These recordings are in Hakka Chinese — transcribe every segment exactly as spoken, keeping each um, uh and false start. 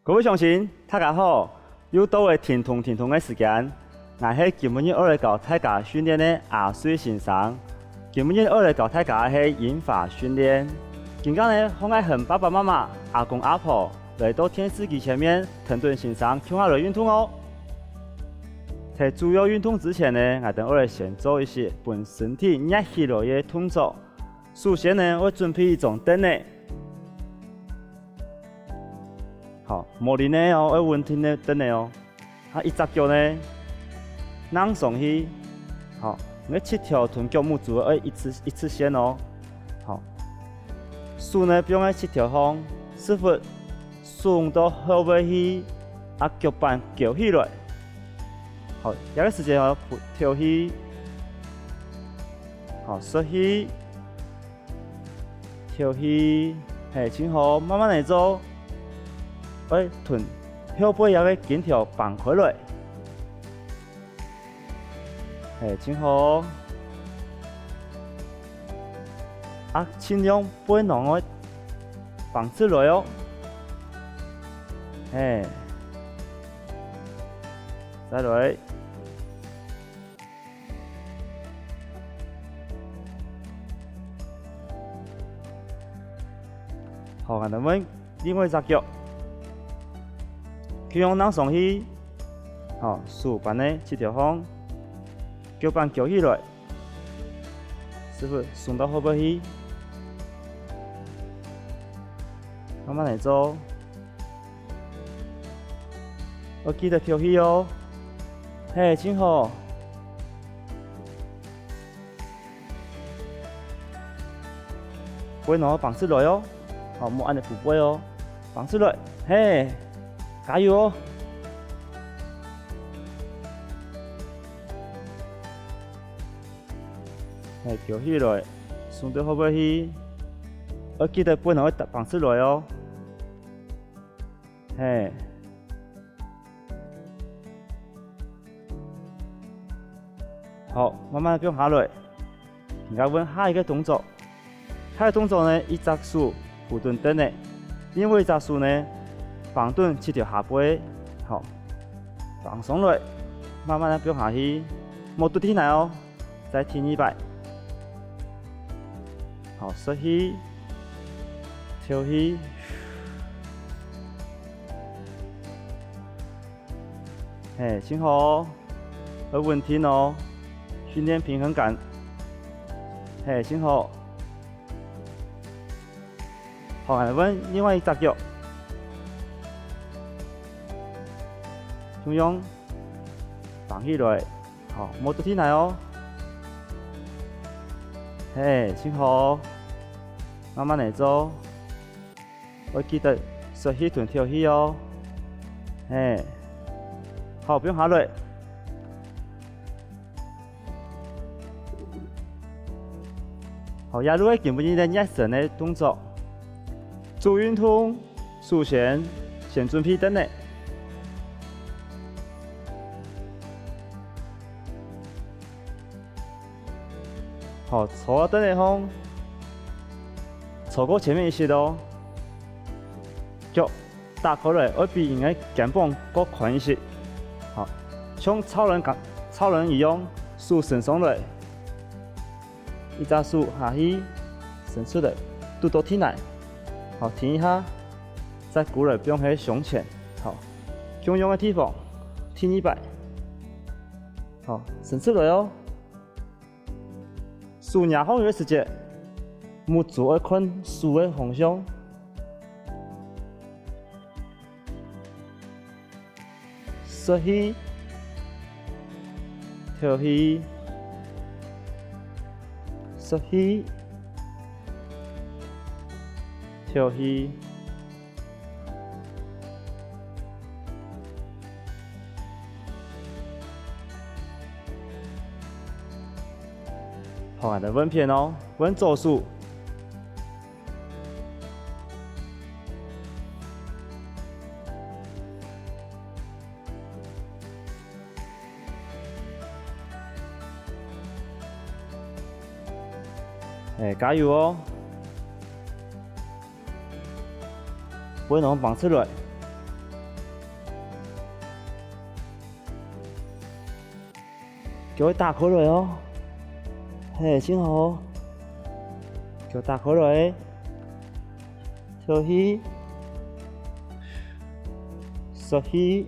各位鄉親，大家好！又到了停動停動个時間，𠊎係今晡日愛來教大家訓練个阿瑞先生。今晡日愛來教大家个係銀髮訓練。今下呢，好愛喊爸爸媽媽、阿公阿婆來到電視機前面，跈等先生共下來運動哦！在主要運動之前呢，𠊎兜愛來先做一息分身體熱起來个動作。首先呢，愛準備一張凳仔。 好，無輪仔哦，愛穩定个凳仔哦。啊，一隻腳呢，躘上去。好，你个膝頭同腳拇指愛一直一直線哦。好，手呢放在膝頭項，屎朏聳到後背去，啊，腳板翹起來。好，這个時間哦，敨氣。好，吸氣。 敨氣，係，盡好，慢慢來做。愛同後背這个筋條挷開來。係，盡好。啊，盡量背囊愛挷直來哦。係。再來。 好，𠊎兜換另外一隻腳。共樣躘上去。好，手扳在膝頭項，腳板翹起來，屎朏聳到後背去。慢慢來做。 愛記得敨氣哦。係，盡好。背囊愛挷直來哦。好，莫恁仔匍匐哦。挷直來，係，加油哦！係，敨氣來，聳到後背去。愛記得背囊愛挷直來哦。 係。好，慢慢放下來。今下換下一个動作。下一个動作呢，一隻手扶等凳仔，另外一隻手呢，挷等膝頭下背。好，挷上來，慢慢仔放下去，莫㧒地泥哦。 再第二擺。好，吸氣，敨氣。係，盡好。愛穩定哦，訓練平衡感。係，盡好。好，𠊎換另外一隻腳。共樣，挷起來。 好，莫㧒地泥哦。係，盡好。慢慢仔做。愛記得吸氣同敨氣哦。係。好，放下來。好，這就係今晡日个熱身个動作。做運動，首先，先準備凳仔。 好，坐到凳仔項，坐過前面一息哦。腳打開來，愛比人个肩膀較寬一息。好，像超人感，超人一樣，手伸上來，一隻手下去，伸出來，㧡到地泥。好，停一下，再過來放在胸前。好，共樣个地方，第二擺。 好，伸出來哦。手擎項有个時節，目珠愛看手个方向。吸氣，敨氣，吸氣，敨氣。 好，𠊎兜換片哦，換左手。欸，加油哦！ 背囊挷直來，腳打開來哦。嘿，真好。腳打開來。敨氣。吸氣。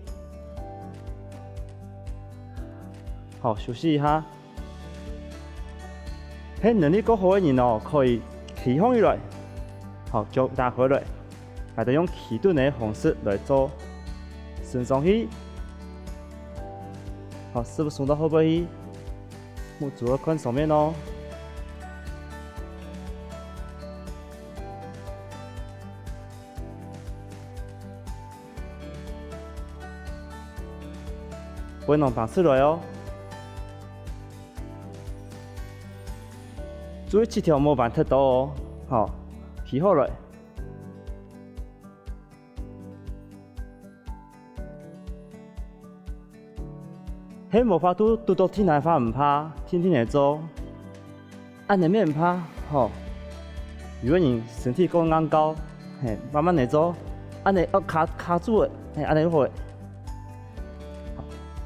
好，休息一下。 係能力較好个人哦，可以企䟘起來，好，腳打開來，𠊎兜用企蹲个方式來做，伸上去，好，屎朏送到後背去，目珠愛看上面哦。 背囊挷直來哦。注意膝頭莫彎忒多哦，好，企好來。 係無法度堵著地泥个話毋怕，定定仔做。恁仔乜毋怕，吼。有个人身體較硬高，嘿，慢慢仔做，恁仔愛卡，卡住仔，嘿，恁仔就好咧。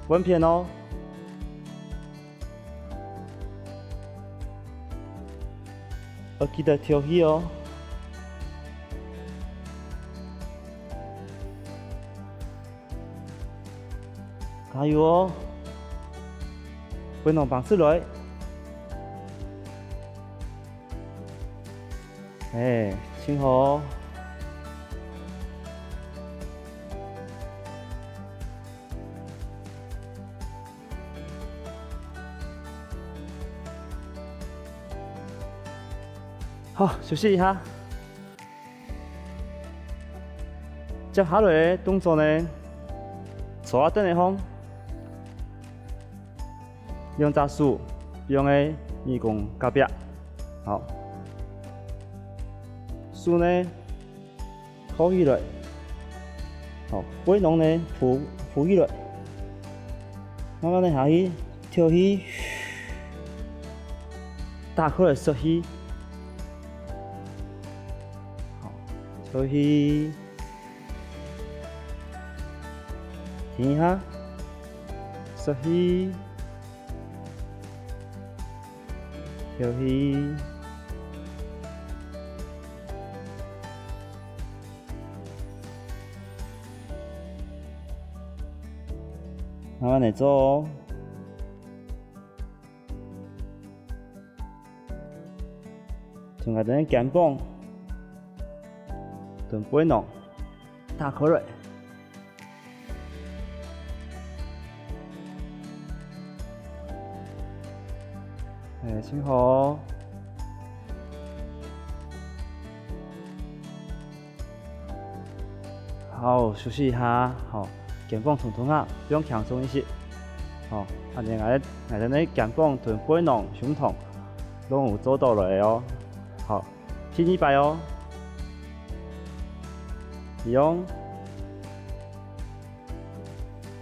換片哦。愛記得敨氣哦。 加油哦！背囊挷直來。欸，真好哦。好，休息一下。 接下來个動作呢，坐啊凳仔項，兩隻手放个耳公隔壁，好。手呢，托起來，好，背囊呢，浮，浮起來，慢慢仔下去，敨氣，打開來吸氣。 好，敨氣。停一下，吸氣，敨氣。慢慢仔做哦。 同𠊎兜个肩膀同背囊打開來。欸，真好。 好，休息一下，好，肩膀動動啊，放輕鬆一息。好，恁仔𠊎，𠊎兜个肩膀同背囊、胸膛，攏有做到來哦。好，第二擺哦。一樣，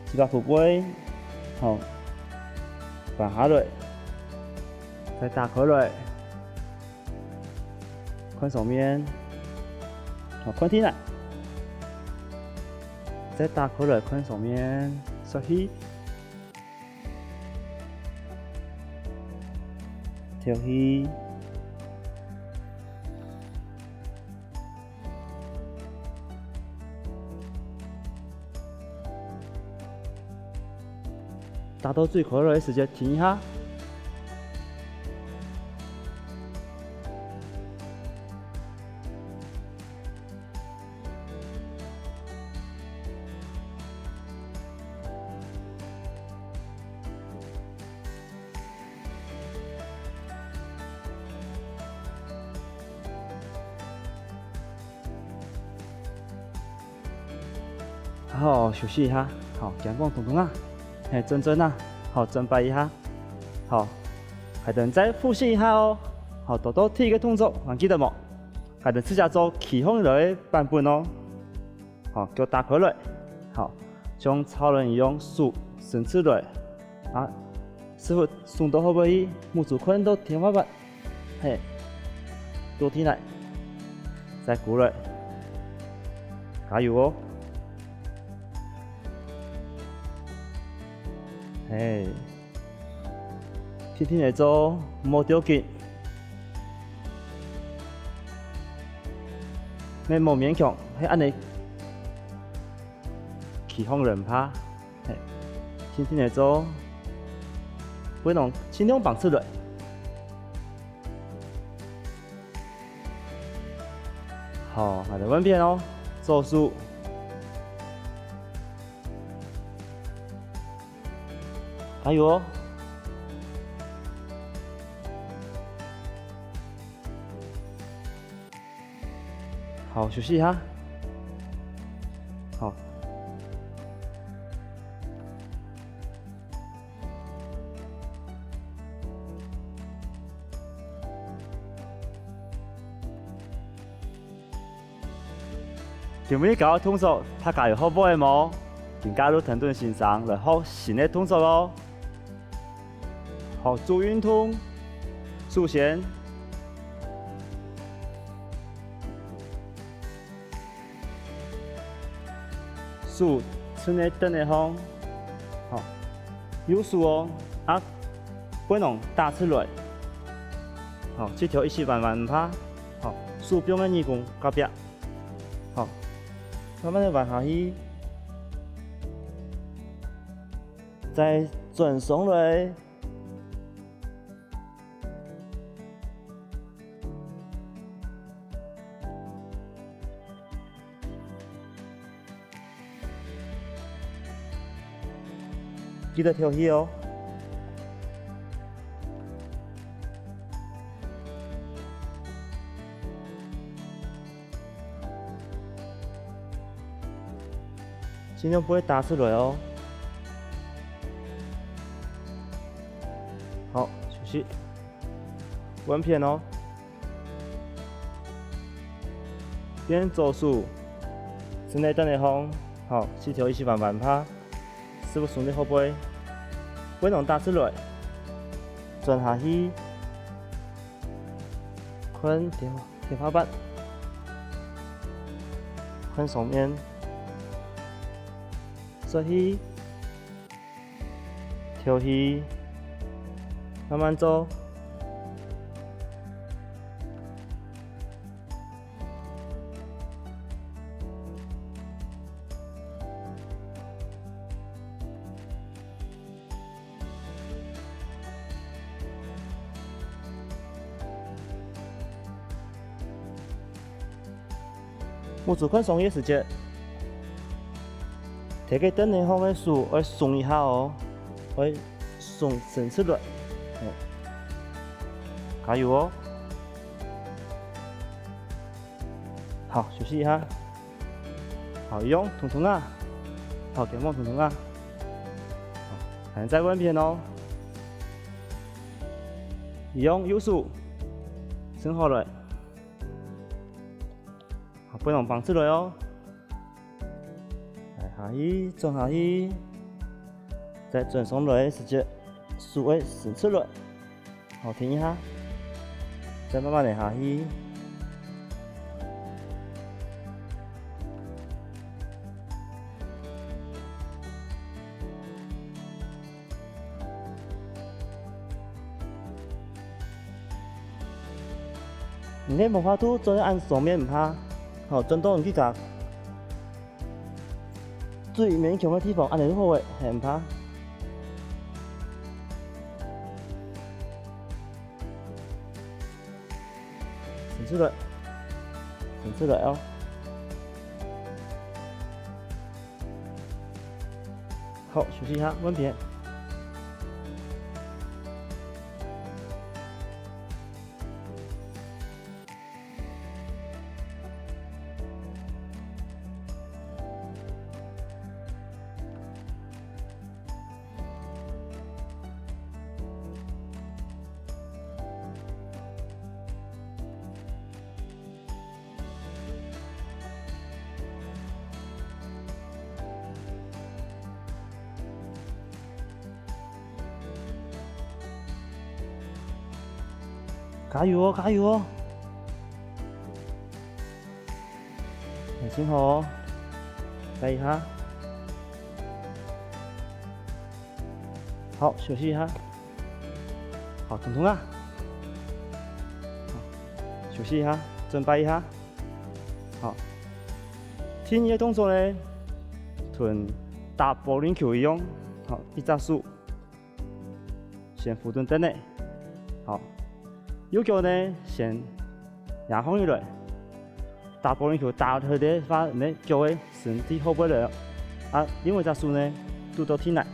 膝頭脯，好，彎下來，再打開來。 看上面，好，看地泥，再打開來看上面，吸氣，敨氣。 打到最開來个時節，停一下。 好，休息一下，好，肩膀動動啊，嘿，轉轉啊，好，轉擺一下，好，𠊎兜再複習一下哦，好，做到第一個動作，還記得無？𠊎兜試下做企䟘來个版本哦，好，腳打開來，好，像超人一樣手伸出來，啊，屎朏送到後背去，目珠看到天花板。 嘿，坐起來，再跍來，加油哦！嘿，定定仔做，莫著急。乜莫勉強，係恁仔，企䟘來毋怕。係，定定仔做，背囊盡量挷出來。好，𠊎兜換片哦，左手。 加油哦！好，休息一下。好。 今晡日教个動作，大家有學會無？今下就跈等先生來學新个動作哦。學做運動，首先，手伸个凳仔項，好，右手哦，啊，背囊打直來，好，膝頭一息彎彎毋怕，好，手放个耳公隔壁。 好，慢慢仔彎下去，再轉上來。記得敨氣哦。 盡量背打直來哦。好，休息。換片哦。變左手，伸个凳仔項，好，膝頭一息彎彎毋怕，屎朏鬆个後背，背囊打直來，轉下去，看天花 天花板，看上面，吸氣，敨氣，慢慢做。 目珠看上去个時節，提个凳仔項个手愛鬆一下哦，愛鬆伸出來。嘿，加油哦！好，休息一下。 好，用，動動啊。好，肩膀動動啊。好，還再換片哦。用右手，伸好來。好，背囊挷直來哦。來，下去，轉下去。再轉上來个時節，手愛伸出來。 好，停一下，再慢慢仔下去。你个無法度做到恁上面毋怕，好，轉到你自家 最勉強个地方，恁仔就好咧，係毋怕。伸出來，伸出來哦。好，休息一下，換片。 加油哦，加油哦！很辛苦哦，再一下。好，休息一下。好，動動啊。好，休息一下，準備一下。好，第二个動作呢，同打保齡球一樣，好，一隻手先扶等凳仔，好，右腳呢先壓䟘起來。 打保齡球打忒个話，你腳个伸到後背來，啊，另外一隻手呢，拄到地泥。啊，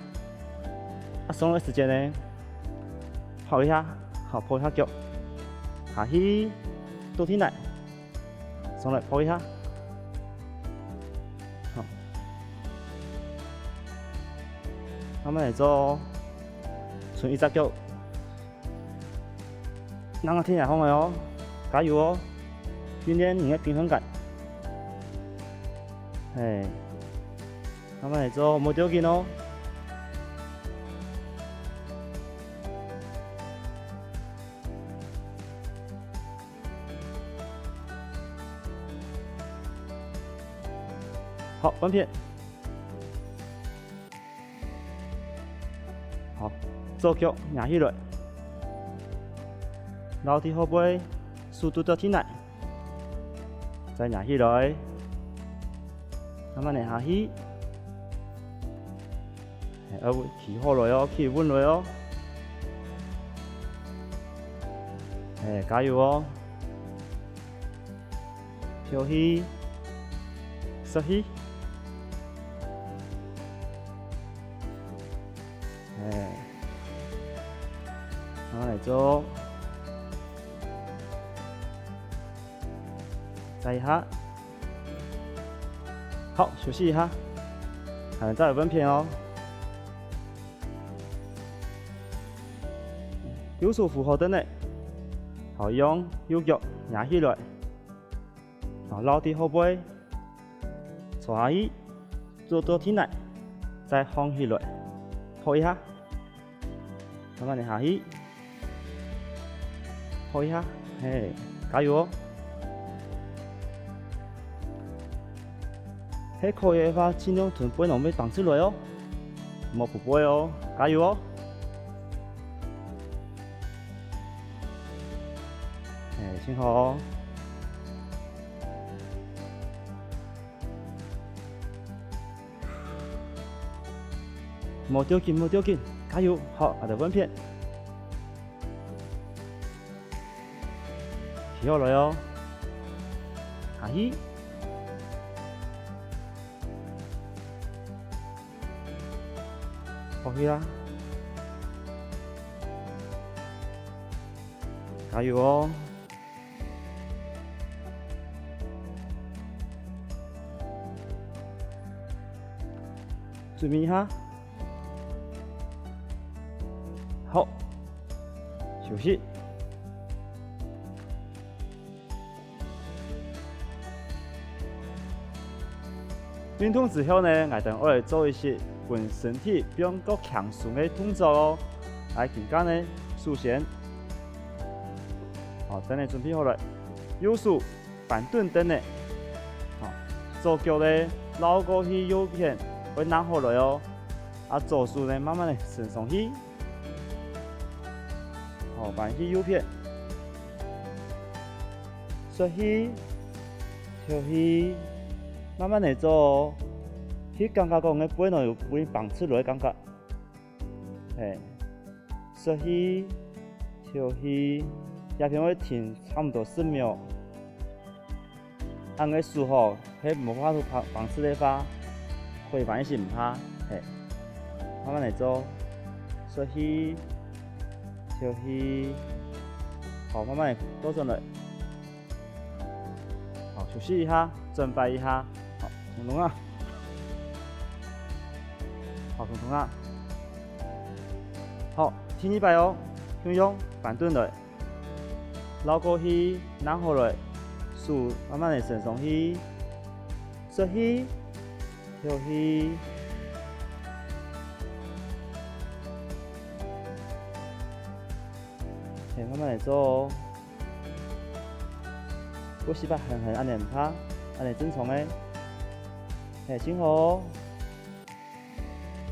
上來个時節呢，抱一下，好，抱一下腳，下去，到地泥，上來抱一下，好，慢慢來做哦，伸一隻腳。 人啊，天也風个哦，加油哦！訓練你个平衡感。嘿，慢慢來做，無要緊哦。好，換片。 好，左腳壓起來，摎在後背，手拄到地泥，再壓起來，慢慢仔下去。嘿，愛企好來哦，企穩來哦。嘿，加油哦！ 敨氣，吸氣。哎，好，來做。再一下。好，休息一下。還有再有換片哦。右手扶好凳仔，好，用右腳壓起來。 好，落地後背，坐下去，做到地泥，再䟘起來，抱一下，慢慢仔下去，抱一下，嘿，加油哦！係可以个話，盡量同背囊愛放出來哦，莫匍背哦，加油哦！嘿，盡好哦！ 無要緊，無要緊，加油！好，𠊎兜換片。企好來哦，下去。好，去啦。加油哦！ 注意一下。好，休息。運動之後呢，𠊎兜愛來做一息分身體變較輕鬆个動作哦。來，今下呢，首先，好，凳仔準備好來，右手 扳等凳仔。好，左腳呢，繞過去右片，愛䟘好來哦。啊，左手呢，慢慢仔伸上去。好，扳去右片。吸氣，敨氣，慢慢仔做哦。去感覺講个背囊有分放出來个感覺。 嘿，吸氣，敨氣，這片會停差毋多十秒。恁仔手吼，係無法度放，放直个話，可以放一息毋怕。嘿，慢慢仔做，吸氣，敨氣，好，慢慢仔倒轉來。 好，休息一下，準備一下。好，動動啊。好，動動啊。好，第二擺哦，共樣扳等來，繞過去，䟘好來，手慢慢仔伸上去，吸氣，敨氣。嘿，慢慢仔做哦。 毋使話狠狠恁仔毋怕，恁仔正常个。嘿，盡好哦。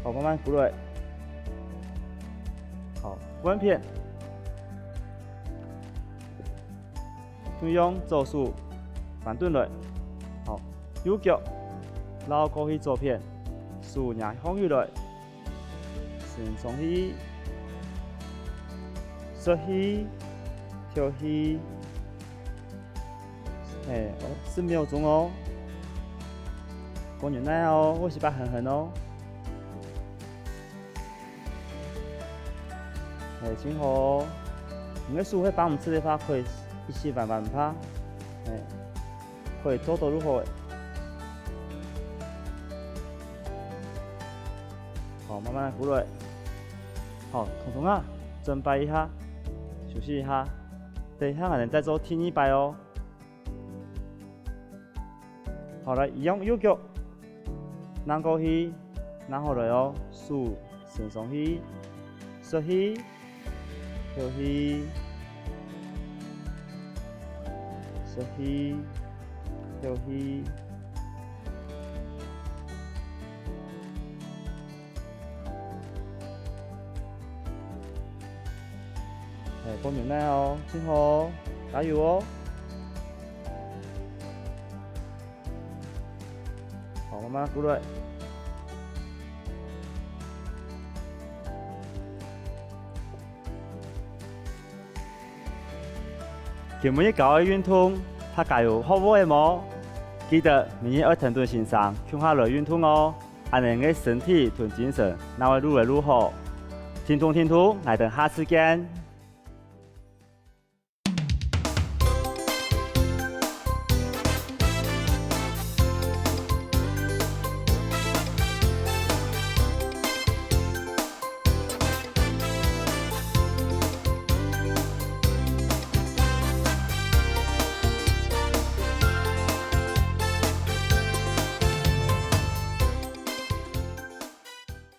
好，慢慢跍落來。好，換片。用左手翻轉來，好，右腳繞過去左片，手擎䟘起來，伸上去，吸氣，敨氣，係，十秒鐘哦。過忍耐哦，會使發眩眩哦。 係，盡好。你个手係放毋直个話，可以一直彎彎毋怕。係，可以做到就好了。好，慢慢仔過來。好，同同啊，準備一下，休息一下，等一下𠊎等再做第二擺哦。 好，來，一樣右腳，擎過去，擎好來哦，手伸上去，吸氣，敨氣，吸氣，敨氣。 係，過忍耐哦，盡好，加油哦！好，慢慢過來。今晡日教个運動，大家有學會無？記得明日愛跈等先生共下來運動哦！ 恁仔个身體同精神正會愈來愈好。停動停動，𠊎等下次見！